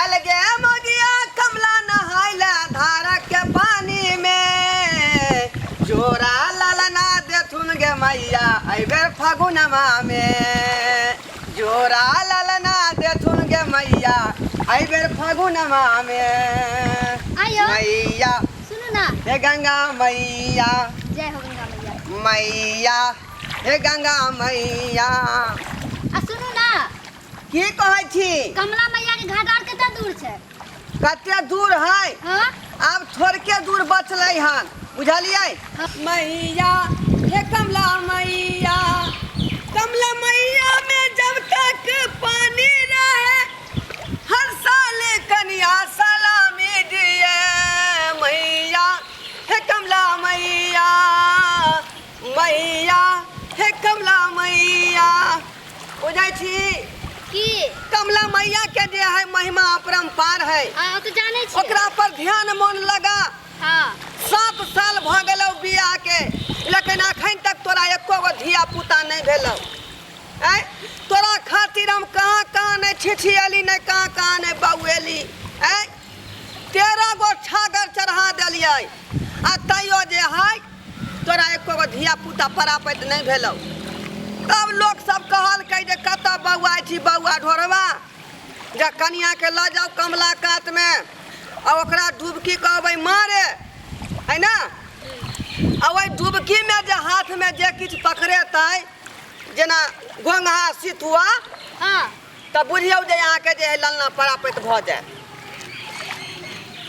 चल गे मोगिया कमला नहाइला धारा के पानी में, जोरा ललना देथुन गे मैया एहि बेर फगुनमा में, जोरा ललना देथुन गे मैया एहि बेर फगुनमा में। आइयो। मैया सुनू ना। हे गंगा मैया। जय हो गंगा मैया। मैया हे गंगा मैया। आ सुनू ना। की कहै छी? कमला मैया के घाट आर कते दूर छै? कते दूर है? हाँ। आब थोड़के दूर बचलै हन, बुझलियै? हाँ। मैया हे कमला मैया, कमला मैया में जब तक पानी रहे हर साल कनिया सलामी दिए। मैया हे कमला मैया, मैया हे कमला मैया। बुझै छी की? कमला मैया के जे है महिमा अपरंपार है। हाँ, ओ तऽ जानै छी। ओकरा पर ध्यान मन लगा। हाँ। 7 साल भऽ गेलौ बियाह के, लेकिन अखन तक तोरा एको गो धिया पुता नहि भेलौ। आँय, तोरा खातिर हम कहाँ कहाँ नहि छिछिएली, नहि कहाँ कहाँ नहि बौएली। आँय, 13 गो छागर चढ़ा देलियै आ तैयो जे है तोरा एको गो धिया पुता परापैत नहि भेलौ। तब लोक सब कहलकै जे कतऽ बौआइ छी बौआ ढोरबा, जे कनियाके लऽ जाउ कमला कातमे आ ओकरा डुबकी कहबै मारे, है ना? आ ओहि डुबकीमे जे हाथमे जे किछु पकड़ेतै, जेना गोंगहा सितुआ, हाँ। तऽ बुझियौ जे अहाँके जे है ललना परापैत भऽ जायत।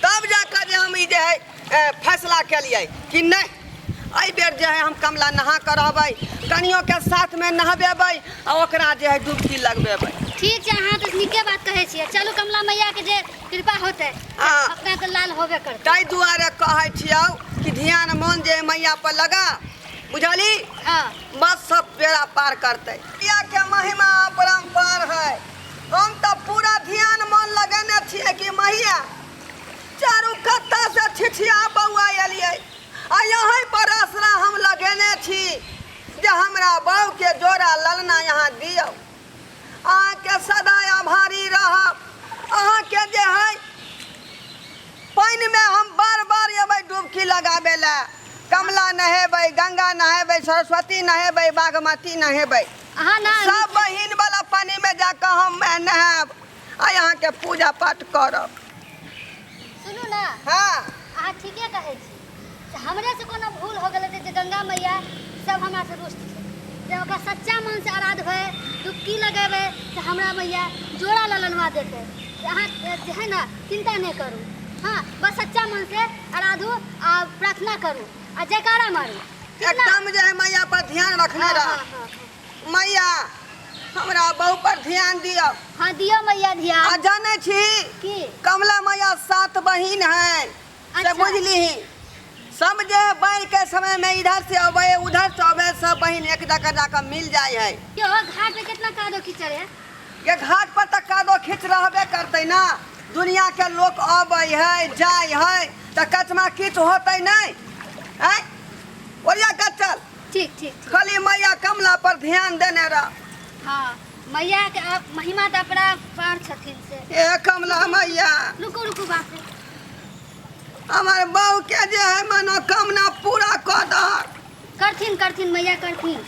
तब जाकऽ जे हम ई जे है फैसला केलियै कि नहि, एहि बेर जे है हम कमला नहा कऽ रहबै, कनियोके साथमे नहबेबै आ ओकरा जे है डुबकी लगबेबै। ठीक छै, अहाँ तऽ नीके बात कहै छियै। चलू, कमला मैया के जे कृपा होतै हाँ। अपना तऽ लाल होबे करतै। ताहि दुआरे कहै छियौ कि ध्यान मन जे मैया पर लगा, बुझली? हाँ। बस सब बेड़ा पार करतै। मैया के महिमा अपरंपार है। हम तऽ पूरा ध्यान मन लगेने छियै कि मैया चारू कत्ता से छिछिया बौआ एलियै आ यहीं पर आसरा हम लगेने छी जे हमरा बहू के जोड़ा ललना यहाँ दियौ। अहाँके सदा आभारी रहब। अहाँके जे है पानिमे हम बार बार एबै डुबकी लगाबै लए, कमला नहेबै, गंगा नहेबै, सरस्वती नहेबै, बागमती नहेबै, अहाँ ना सब बहिन वाला पानी में जाकर हम नहायब आ अहाँके पूजा पाठ करब। सुनू ना। हाँ। अहाँ ठीके कहै छी। हमरे से कोनो भूल हो गेल हेतै जे गंगा मैया सब हमरा से रुष्ट छै। जे ओकरा सच्चा मन से आराधबै, डुबकी लगेबै तऽ हमरा मैया जोड़ा ललनवा देतै। अहाँ जे है ना चिंता नहि करू। हाँ, बस सच्चा मन से आराधू आ प्रार्थना करू आ जयकारा मारू। ठीक ना? एकदम जे है मैया पर ध्यान रखने हाँ, रह। हाँ, हाँ, हाँ। मैया हमरा बहू पर ध्यान दियौ। हाँ, दियौ मैया ध्यान। आ जानै छी की? कमला मैया 7 बहिन है से अच्छा। बुझली। सब जे बाढ़ के समय में इधर से अबे उधर से अबे, सब बहिन एक जगह जाकर मिल जाए है। यो घाट पे कितना कादो कीचड़ है? ये घाट पर तक कादो खींच रहबे करते ना, दुनिया के लोग अबे है जाए है तो कचमा किच होते नहीं। हैं ओरिया के चल। ठीक, ठीक, ठीक। खाली मैया कमला पर ध्यान देने रह। हाँ, मैया के अब महिमा तो अपना पार छथिन से। ए कमला मैया। रुको रुको बाप रे। हमार बहू के जे है मनोकामना पूरा कर दहक। करथिन करथिन मैया करथिन।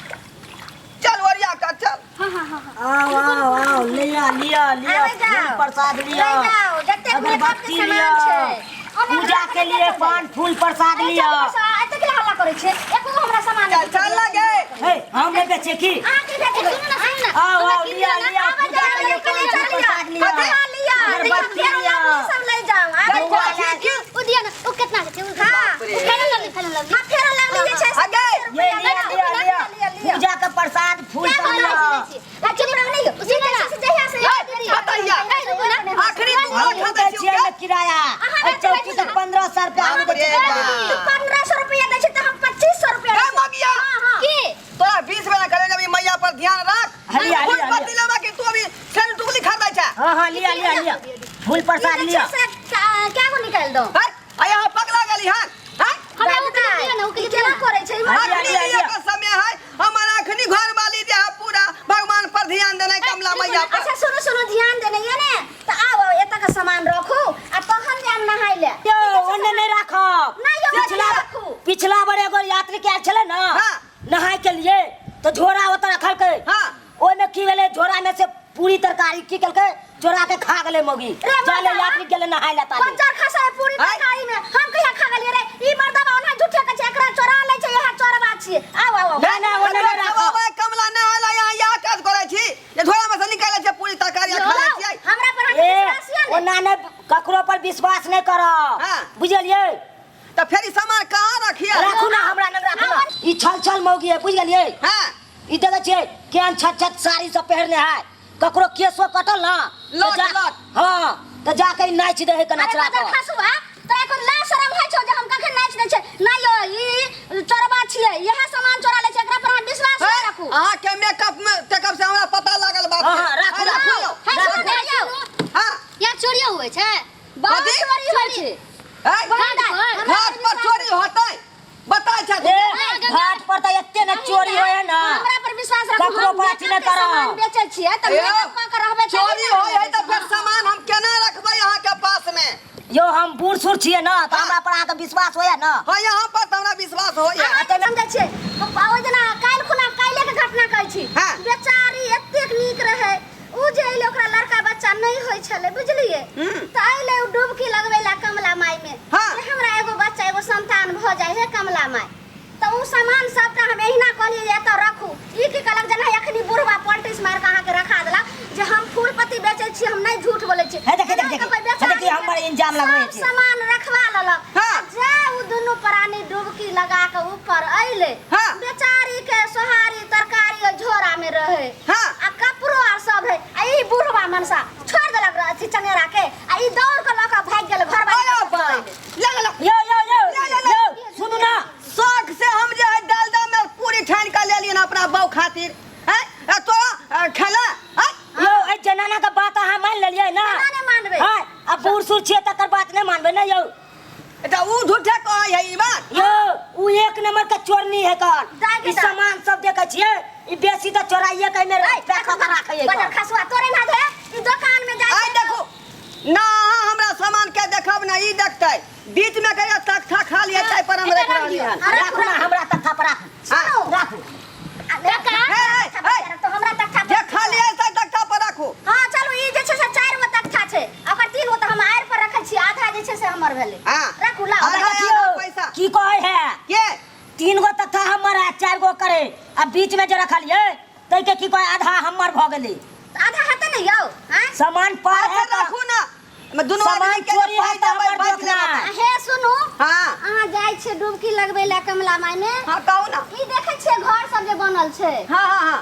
चल ओरिया का चल। हाँ, हाँ, हाँ, हाँ। आओ आओ आओ, लिया लिया लिया, आबै जाओ। फूल प्रसाद लिया, लै जाओ, जतेक अगरबत्ती मेकअप के सामान लिया, छै। ओना पूजा हमरा के लिए कते पान फूल प्रसाद अरे लिया। चल बस, एते के हल्ला करै छै? एको गो हमरा सामान चल, चल लगे। हे, हम नहीं बेचे की? अहाँ के बेचबै? सुनू ना, सुनू ना। आओ, हमरा आओ, की लिया, लिया ना? लिया, आबै पूजा जाओ, के लिए लिया, पान फूल लिया। प्रसाद लिया। कथी लिया? अगरबत्ती देखियौ, लिया। फेरो सब ले जाओ। आबै बौआ जाओ। लाल। की? ओ दिया ना, ओ कितना के छै? ओ हाँ। बाप रे। ओ फेरो लवली, फेरो लवली। हाँ, फेरो लवली जे छै से आगे। ये लिया, लिया, लिया। लिया, लिया। पूजा का प्रसाद फूल क्या सब बोल लिया। रहे छी? आ चुप रहो नहीं, उसी ने से जहिया से बताइया। ए, रुको ना। आखिरी दू हम लाख दै दै छियै छियौ ने किराया। अहाँ एहि चौकी से 1500 रुपया हम बाप दै रे छियै। बाप। 1500 रुपया दै छै तऽ हम 2500 रुपया ए मगिया। हाँ, हाँ। की? तोरा 20 बेरा करे जब मैया पर ध्यान रख। हलिया, फूल हलिया, पत्ती लेबा कि तू अभी सेल टुकली खरीदै छै? हाँ, हाँ, लिया, लिया, लिया। फूल प्रसाद ई जे लिया। छै से क्या गो निकालि दो? हैं? आ यहाँ पगला गेली हन? हैं? हमरा ओ के दिया ना, ओ के ई दिया केना ना। करै छै? हलिया, अखनी लिया, लिए लिया। के समय है, हमर अखनी घर वाली जे है पूरा भगवान पर ध्यान देने कमला मैया पर। अच्छा सुनो सुनो, ध्यान देने ये ने तऽ आब एतऽ के सामान रखू आ तहन जायब नहाय ले। यौ ओने नहि राखब। नहि यौ, पिछला ओने राखू। पिछला बार एगो यात्री के आयल छलै ने हाँ। नहाय के लिए तो झोरा ओतऽ रखलकै। हाँ। ओहिमे की भेलै, झोरा में से पूरी तरकारी की केलकै, चोरा के खा गेलै मौगी। रे चले मर्दा। यात्री गेलै नहाय ला ताले। बच्चा खसा है पूरी आय। तरकारी में हम कहिया खा गेलियै रे? ई मर्दबा ओना झूठे के छै, एकरा चोरा लै छै, इएह चोरबा छियै। आउ आउ आउ। नहि नहि ओने नहि राखब। बाबा कमला नहि आयल, यहाँ इएह काज करै छी जे झोरा में से निकालै छै पूरी तरकारी आ खा लै यौ, छियै। हमरा पर अहाँके ए विश्वास यऽ ने? ओना नहि, ककरो पर विश्वास नहि करब। हाँ। बुझलियै? तऽ फेर ई सामान कहाँ रखियै? राखू ना, हमरा लग राखू ना। ई छल छल मौगी है, बुझ गेलियै? हाँ। ई देखै छियै केहन छत छत साड़ी सब पहिरने है, ककरो केसो कटल ना तऽ लट, जा- लट। हाँ, तऽ जाके ई नाचि दै है कना अरे चला बदर कऽ। खसुआ, तोरा एको लाज शरम होइ छौ जे हम कखन नाचि दै छै? नहि यौ, ई चोरबा छियै, इएह सामान चोरा लै छै, एकरा पर अहाँ विश्वास नहि राखू। अहाँ के मेकअप में टेकअप से हमरा पता लागल बात। हाँ, हाँ, राखू, राखू। राखू। हे, राखू। सुनू ने, यौ। हाँ। यहाँ चोरियो हुए छै? बहुत कथी? चोरी होइ छै। है? घाट पर। घाट पर चोरी होतै बताय छै? ए, घाट पर तऽ एते ने चोरी होय है ना। हमरा पर विश्वास राखू, ककरो हम पर अथी नहि मेकअप के सामान करब। बेचै छियै तऽ यौ, मेकअप कऽ के रहबै तभी चोरी ने होय है तऽ हमरा फेर सामान हम केना रखबै अहाँ के पास में? यौ हम बूढ़ सूढ़ छियै ना, तऽ हाँ। हमरा पर अहाँके विश्वास होइए ना? हाँ, यहाँ पर तऽ हमरा विश्वास होइए। अहाँ के समझै छियै, ओहि दिना काल्हि खुना काल्हि के घटना कहै छी। हाँ। बेचारी एतेक नीक रहै, उ जे अइलै ओकरा लड़का बच्चा नहि होइ छलै, बुझलियै? तऽ अइलै उ डुबकी लगबै लए कमला माय मे। हाँ। जे हमरा एगो बच्चा एगो संतान भऽ जाय हे कमला माय। तऽ उ सामान सबटा हम एहिना कहलियै जे एतऽ रखू। ई की कहलक जेना एखनी बुढ़वा पलटिस मारि कऽ अहाँके रखा देलक जे हम फूल पत्ती बेचै छी, हम नहि झूठ बोलै छी। हे देखी, एना देखी, कऽ कऽ हे बेचारी देखी, हमर इंजाम लगबै सब छै। सामान रखवा लेलक। हाँ। आ जे उ दुनू प्राणी डुबकी लगा कऽ ऊपर अइलै, हाँ। बेचारी के सोहारी तरकारी ओहि झोरा मे रहै। हाँ। आ कपड़ो आर सब है, आ ई बुढ़वा मनसा छोड़ देलक रह अथी चंगेरा के, आ ई दौड़ के लऽ के भागि गेल घर वाली अरे के बाप। पकड़ि। ले ले ले। यौ यौ यौ ले, ले, ले। यौ सुनू ना। शौक से हम जे है डालडा में पूरी ठान के ले लियन अपना बहू खातिर हैं, ए तोरा खेला हैं? यौ एहि जनाना के बात अहाँ मान लेलियै ना? केना नहि मानबै? हाँ, आ बूढ़ सूढ़ छियै तकर बात नहि मानबै ने यौ? तऽ उ झूठे कहै है ई बात। यौ उ एक नंबर के चोरनी है कन। दाइ के ई दाइ। सामान सब देखै छियै, ई बेसी तऽ चोराइए के एहिमे पैक कऽ के राखै है बजर कन। खसुआ तोरे ना दे ई दुकान में जाय। आइ देखू ना, अहाँ हमरा सामान के देखब ना ई देखतै, बीच में कहियो तख्ता खाली है ताहि पर हम रख रहली हन। राखू ना, हमरा तख्ता पर राखू। हाँ। राखू। काका। हे, हे, हे। तो हमरा तख्ता जे खाली है से तख्ता पर राखू। हां चलू, ई जे छै से 4 गो तख्ता छै, ओकर 3 गो तऽ हम आड़ि पर रखै छी, आधा जे छै से हमर भेलै। हाँ। राखू लाउ। आधा देखियौ, आधा पैसा। की कहै है? के? 3 गो तख्ता हमर है, 4 गो करे, आ बीच में जे रखलियै तै के की कहै, आधा हमर भऽ गेलै। तऽ आधा हेतै ने यौ? आँय? सामान पर है अच्छा तऽ राखू ना, हम दुनू सामान आदमी के जे चोरी है पाइ तऽ देबै, हमर बाँटि देखना। लेब अपन। हे सुनू। हाँ। अहाँ जाइ छियै डुबकी लगबै लए कमला माय में? हाँ कहू ना। ई देखै छियै घर सब जे बनल छै? हाँ हाँ हाँ।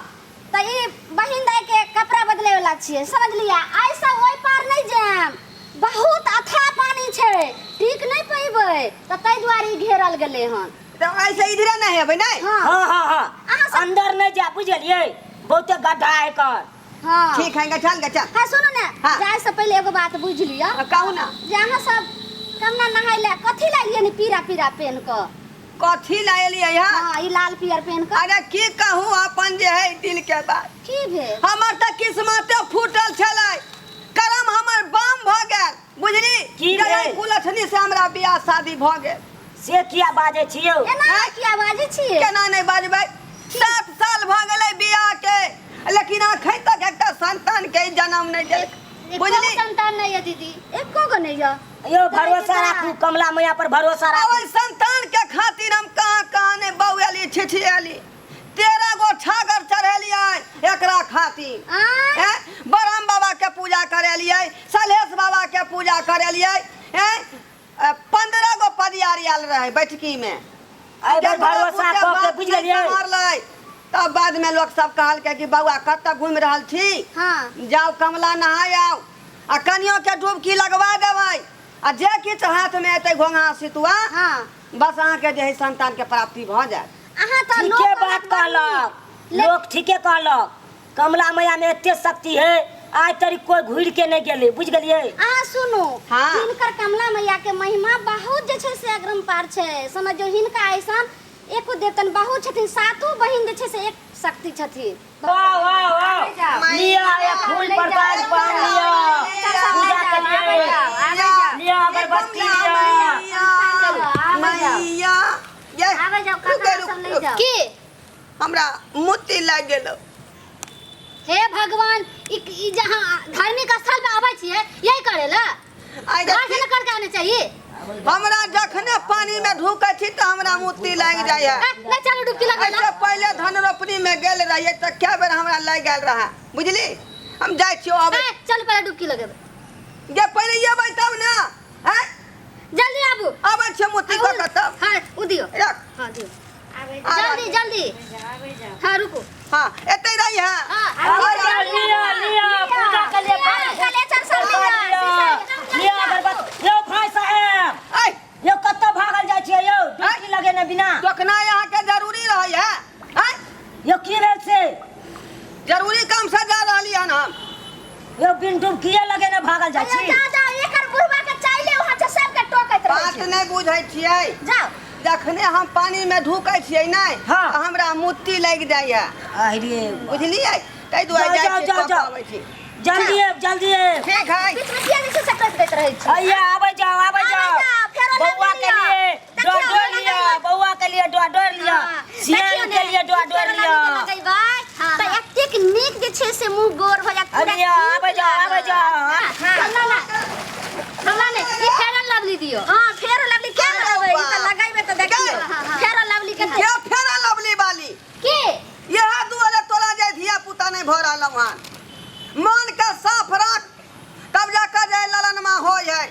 तऽ ई बहिन दाई के कपड़ा बदले वाला छियै, समझलियै? एहिसँ ओहि पार नहि जायब, बहुत अथाह पानी छै, टिक नहि पेबै, तऽ ताहि दुआरे ई घेरल गेलै हन। तऽ ऐसे इधरे नहि हेबै नहि? हाँ। हाँ हाँ हाँ। अहाँ सब- अंदर नहीं जा, बुझलियै? बहुते गड्ढा है कर। हाँ। ठीक है, चल गे चल। हाँ सुनू ने। हाँ। जाय से पहिले एगो बात बुझि लिअ। हाँ, कहू ना। जे अहाँ सब कमला नहाय लए कथी लए एलियै ने पीरा पीरा पेन कऽ? कथी लए एलियै हँ? हाँ, ई लाल पियर पेन कऽ। अरे की कहू अपन जे है दिल के बात। की भेल? हमर तऽ किस्मते फूटल छलै, करम हमर बम भऽ गेल, बुझली? की जे भेल? कुलक्षणी से हमरा बियाह शादी भऽ गेल। से किया बाजै छी यौ? एना किया बाजै छियै? केना नहि बाजबै, 7 साल भऽ गेलै बियाह के, लेकिन अखन तक एकटा संतान के जन्म नहि देलक, एको बुझली? संतान नहीं है दीदी। एको गो नहि यऽ। यौ भरोसा राखू, कमला मैया पर भरोसा आ राखू। ओहि संतान के खातिर हम कहाँ कहाँ नहि बौएली छिछिएली, 13 गो छागर चढ़ेलियै एकरा खातिर। आँय? हैं? ब्रह्म बाबा के पूजा करेलियै, सलहेश बाबा के पूजा करेलियै, हैं? 15 गो पदियारी आयल रहे बैठकी में। एहि बेर भरोसा कऽ के बुझि गेलियै। मारलै तब बाद में लोग सब कहलकै कि बौआ कतऽ घुमि रहल छी? हाँ। जाउ कमला नहाय आउ, आ कनियो के डुबकी लगवा देबै, आ जे किछु हाथ में एतै घोंघा सितुआ, हाँ। बस अहाँके जे है संतान के प्राप्ति भऽ जायत। अहाँ तऽ ठीके लोक बात कहलक कहलक बड़ नीक। लोक, ठीके कहलक। कमला मैया में एते शक्ति है, आज तक कोई घुर के नहीं गेलै, बुझ गेलियै? अहाँ सुनू। हाँ। हिनकर कमला मैया के महिमा बहुत जे छै से अग्रमपार छै, समझियौ। हिनका ऐसन एको देवतन बहुत छथिन, सातो बहिन जे छै से एक शक्ति छथिन। वाह वाह वाह। जाउ। लिअ ये फूल प्रसाद पान लिअ, पूजा करियै। अगरबत्ती कमला लिअ। मैया आबै जाउ। मैया ये आबै जाउ, रुक, ककरा रुक, सब ले रुक। जाउ। की हमरा मोती लागि गेलो हे भगवान ई ई जहाँ धार्मिक स्थल पे आबै छियै यही करे ला आइ घर से देखी न करके आने चाहिए हमरा जखने पानी में ढुकै छी तऽ हमरा मोती लागि जाइ है ए, नहीं चलो डुबकी लगे ला ऐसे पहले धन रोपनी में गेल रहिए तऽ कए बेर हमरा लागि गेल रहे बुझली हम जाइ छियो आबै ए, चलो पहले डुबकी लगेबै जे पहिले एबै तब ने हैं जल्दी आबू आबै छियो मोती कऽ कऽ तब हाँ उ दियो रख हाँ दियो आबै जल्दी जल्दी जाउ, आबै जाउ। हाँ रुको हाँ एतै रही है हाँ आबै जाउ, लिअ लिअ पूजा के लिए कलेचर सब प्रसाद लिअ, लिअ लिअ अगरबत्ती यौ भाई साहेब ऐ यौ कतऽ भागल जाइ छियै यौ डुबकी लगेने बिना टोकना अहाँके जरूरी रहै है हैं यौ की भेल से जरूरी काम से जा रहली हन हम यौ बिन डुबकिए लगेने भागल जाइ छी जाओ जाओ एकर बुढ़वा के चाइले वहां से सबके टोकैत रहै बात छै नहि बुझै छियै जाओ जखने हम पानी में ढुकै छियै नहि हाँ। तऽ हमरा मुत्ती लागि जाइए अरे बुझलियै ताहि दुआरे जाओ, जाइ जाओ, छी जाओ, कऽ जाओ। आबै छी जल्दी आब, जल्दी आब। ठीक है बीच में किया जे छै से टोकि दैत रहै छै हैया आबै जाओ आबै आबै जाओ जाओ, फेरो बौआ लग के लिअ। लिए देखियौ, डोर लग लिअ लिअ। बौआ के लिए डोर डोर लिअ हाँ, सियान देखियौ के ने, लिए डोर डोर फेरो लिअ लवली लगेबै, हाँ, तऽ हाँ। एतेक नीक जे छै से मुँह गोर भऽ जायत पूरा अरे आबै जाओ आबै जाओ हाँ, हमरा ना हमरा नहीं ई फेरन लवली दियो हाँ फेरो लवली के लगेबै ई तऽ लगेबै तऽ देखियौ हाँ, हाँ। फेरो लवली के के फेरा लवली वाली की इएह दुआरे तोरा जे धिया पुता नहि भऽ रहलौ हन मन के साफ राख तब जाकर जे ललनमा होइ है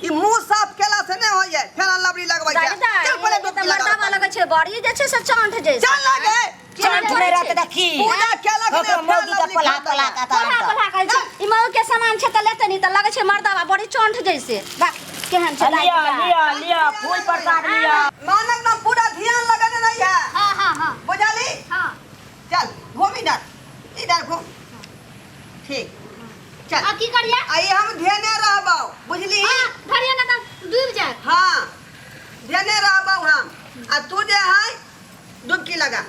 ई मुंह साफ केला से नहि होइ है फेरा लवली लगबै छै दादी दाई, चल पहिले ई तऽ डुबकी मर्दावा लगा लगै छै बड़ी जे छै से चंठ जैसे चल लगे चंठ नहि रहतै तऽ की पूजा केलक ओकरो ने मौगी के फेर पला लवली पला खाता के पढ़ा तऽ पढ़ा कहै छै ई मऊ के सामान छै तऽ लेतै नहि तऽ लगै छै मर्दावा बड़ी चंठ जैसे वाह केहन छै लिअ दादी लिअ लिअ फूल प्रसाद लिअ मानक ना पूरा ध्यान लगने नहीं है हाँ हाँ हाँ बुझली हाँ चल घूम इधर इधर घूम ठीक चल अब की करिए आई हम ध्याने रहबौ बुझली हाँ धरिए ना तब डूब जाए हाँ ध्याने रहबौ हम आ तू जे है डुबकी लगा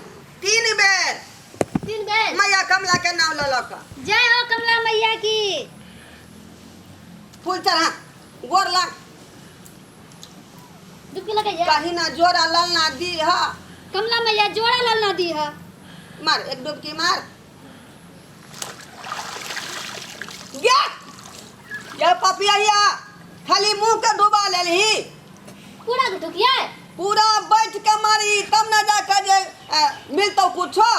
तीन बेर तीन बेर मैया कमला के नाम लऽ लऽ कऽ जय हो कमला मैया की फूल चढ़ा गोर लाग डुबकी लगाइए कहीं ना जोड़ा ललना दी हा कमला मैया जोड़ा ललना दी है मार एक डुबकी मार गे ये पपिया हिया खाली मुंह के डुबा लेलही पूरा ढुकिए पूरा बैठ के मारी तब ना जाके जे मिलतौ कुछो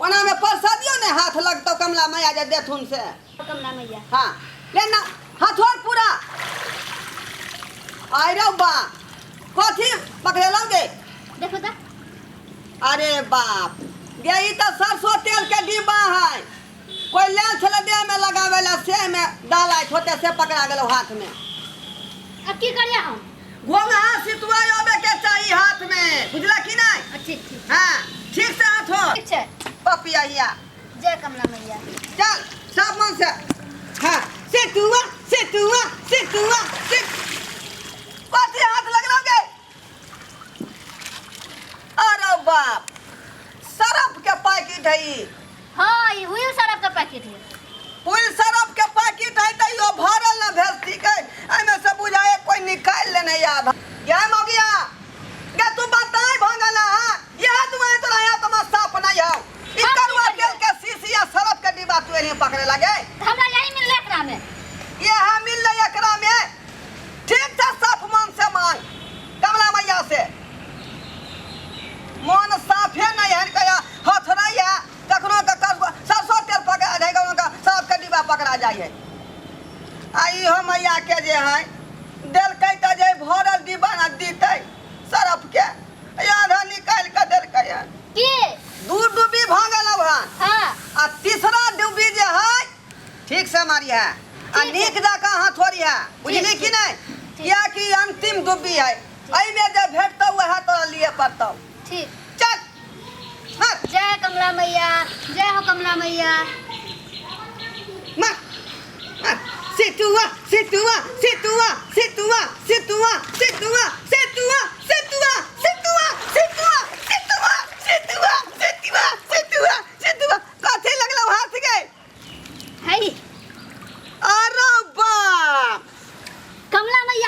ओना में प्रसादियो ने हाथ लगतौ कमला मैया जे देथुन से कमला मैया हाँ ले ना हाथ और पूरा आइ रौ बा कथी पकड़ेलौ गे देखो तो अरे बाप गे ई तऽ सरसों तेल के डिब्बा है कोई लेल छलै देह में लगावे ला से में डालाइत होते से पकड़ा गेलौ हाथ में अब की करिए हम घोंघा सितुआ आबे के चाही हाथ में बुझला कि नहीं ठीक ठीक हाँ ठीक से हाथ हो ठीक छै पपिया हिया जय कमला मैया चल सब मन से हाँ सितुआ सितुआ सितुआ सित कथी हाथ लगलौ गे अरे बाप सरफ के पैकेट है ई हाँ ई हुई सरफ के पैकेट है पुल सरफ के पैकेट है त इहो भरल न भेजती के एमे से बुझाए कोई निकाल लेने याद ये मौगिया गे तू बताई भंगला हां यह दुआरे तोरा यहाँ तमा साफ नहीं हो ई हम की करुआ करियै? तेल के शीशी आ सरफ के डिब्बा तू एनी पकड़े लगे हमरा यही मिलले एकरा में यह मिलले एकरा में ठीक से साफ मन से मांग कमला मैया से मन साफे नहीं है कया हथ नहीं है कखनो के सरसों तेल पकड़ा जाए कखनो के सरफ के डिब्बा पकड़ा जाइ है आ इहो मैया के जे है देलकै तऽ जे भरल डिब्बा ने दितै सरफ के आधा निकालि कऽ देलकै हन की दू डुब्बी भऽ गेल हन हाँ आ तीसरा डुब्बी जे है ठीक से मारी है आ ठीक नीक जकाँ हथोड़ी है बुझली कि नहीं कियाकि अंतिम डुब्बी है एहिमे जे भेटतौ वएह तोरा लिए पड़तौ ठीक चल मार जय कमला मैया जय हो कमला मैया मार मार सितुआ सितुआ सितुआ सितुआ सितुआ सितुआ सितुआ सितुआ सितुआ सितुआ सितुआ सितुआ सितुआ सितुआ सितुआ कथी लगलौ हाथ गे है अरे बाप कमला मैया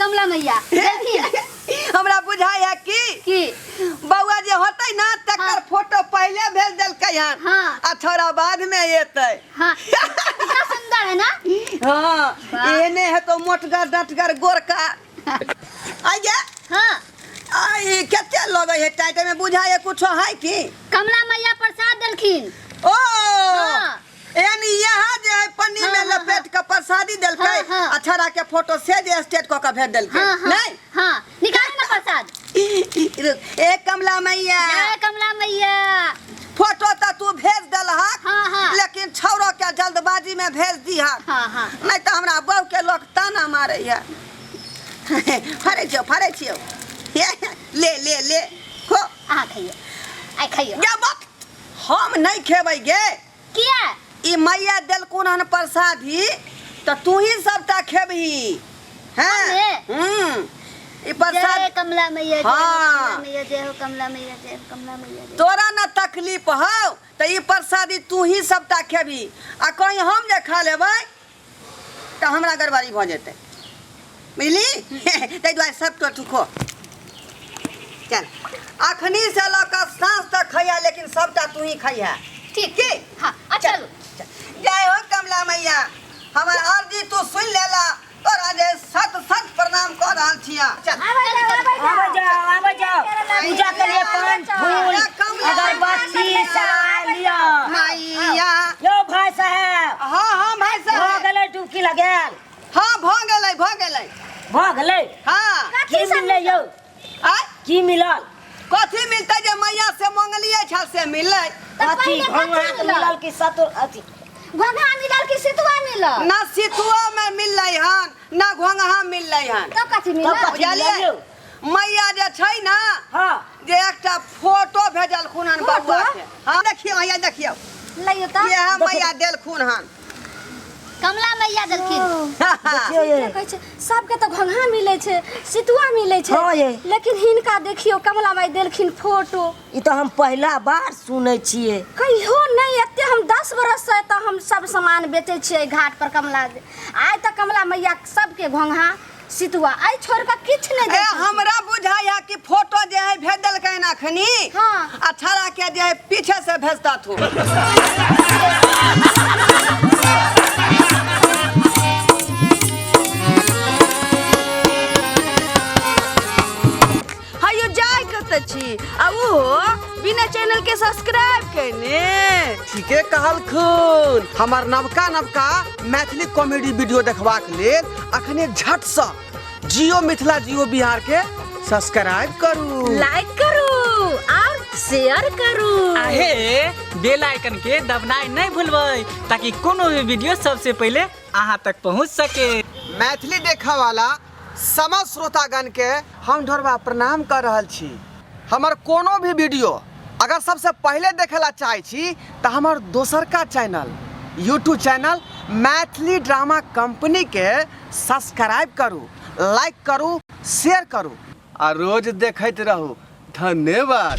कमला मैया देलखिन। हमरा बुझाय है कि की बौआ जे होतै ना तकर हाँ। फोटो पहिले भेज देलकै हन हाँ। आ छोरा बाद में एतै। हाँ, कितना सुंदर है ना? हाँ। वाह। एहने है तो मोटगर डटगर गोरका आइए। हाँ। आई कते लगै है टाइट में बुझाय है कुछो है की? कमला मैया प्रसाद देलखिन। ओ। हाँ। यानी यहाँ जे है पन्नी हाँ, में हाँ, लपेट के प्रसादी देलकै। हाँ, हाँ। आ छोरा के फोटो से जे स्टेट क के भेज देलकै। हाँ, हाँ। नहीं। हाँ, निकाल ना प्रसाद। रुक, ए कमला मैया। जय कमला मैया। फोटो तो तू भेज देलहक। हाँ, हाँ। लेकिन छौरो के जल्दबाजी में भेज दिहक। हाँ, हाँ। नहीं तो हमरा बहू के लोग ताना मारे है। फाड़ै छियौ, फाड़ै छियौ। ले ले ले खो। अहाँ खइयौ, आइ खइयौ। गे बक, हम नहीं खेबै गे। किया? ई मैया देलकुन हन प्रसादी तऽ तू ही सबटा खेबही। हैं? हमे? ई प्रसाद। जय कमला मैया, जय हो। हाँ। कमला मैया जय हो, कमला मैया जय हो, कमला मैया जय हो। तोरा न तकलीफ हौ तऽ ई प्रसादी तू ही सबटा खेबही आ कहीं हम जे खा लेबै तऽ हमरा गड़बड़ी भऽ जेतै, बुझली? ताहि दुआरे सब तो तू खो। चल अखनी से लऽ कऽ साँझ तक खइहा, लेकिन सबटा तू ही खइहा। ठीक। की? हाँ, आ चलू। जय हो कमला मैया, हमर अर्जी तू सुनि लेला, तोरा जे सत सत प्रणाम कऽ रहल छिया। चल। आबै जाओ, आबै जाओ। आबै जाओ, आबै जाओ। पूजा के लिए पान फूल अगरबत्ती सामान लिअ। मैया। यौ भाई साहेब। हाँ हाँ भाई भऽ साहब। गेलै डुबकी लगायल? हाँ, भऽ गेलै, भऽ गेलै। भऽ गेलै? हाँ। की मिललै यौ? आय? की मिलल? कथी मिलतै, जे मैया से मंगलियै छल से मिललै। तऽ कथी? पहिले कथी घोंघा के मिलल? मिलल कि सतुर अथी? घोंघा मिलल कि सितुआ मिलल? ना सितुआ में मिललै हन, ना घोंघा मिललै हन। तब कथी तब मिलल? कथी बुझलियै? मिलल यौ? मैया जे छै ना, हाँ। जे एकटा फोटो भेजलखुन हन फोटो? बौआ के। हाँ, देखियौ, हैया देखियौ। लइयौ तऽ। इएह मैया देलखुन हन। कमला मैया देलखिन। देखियौ ये। कहै छै सबके तऽ घोंघा मिलै छै, सितुआ मिलै छै। हाँ ये। लेकिन हिनका देखियौ, कमला माई देलखिन फोटो। ई तऽ हम पहिला बार सुनै छियै। कहियो नहि, एते हम 10 बरस से एतऽ हम सब सामान बेचै छियै घाट पर कमला। आइ तऽ कमला मैया सबके घोंघा सितुआ आइ छोड़ कऽ किछु नहि ए दै छथिन। हमरा बुझाइ है कि फोटो जे है भेज देलकै हन अखनी। हाँ। आ छड़ा के जे है पीछे से भेजता थू। हयो जाय कतऽ छी आ ओहो बिना चैनल के सब्सक्राइब केने? ठीके कहलखुन। हमर नवका नवका मैथिली कॉमेडी वीडियो देखबाक लेल अखने झटसँ जियो मिथिला जियो बिहार के सब्सक्राइब करू, लाइक करू और शेयर करू। आहे बेल आइकन के दबनाइ नहि भूलबै ताकि कोनो भी वीडियो सबसे पहिले अहाँ तक पहुँच सके। मैथिली देखऽ वाला समस्त श्रोतागण के हम ढोरबा प्रणाम कर रहल छी। हमर कोनो भी वीडियो अगर सबसे पहिले देखे ला चाहै छी तऽ हमर दोसरका channel YouTube channel Maithili drama company के सब्सक्राइब करू, लाइक करू, शेयर करू आ रोज देखैत रहू। धन्यवाद।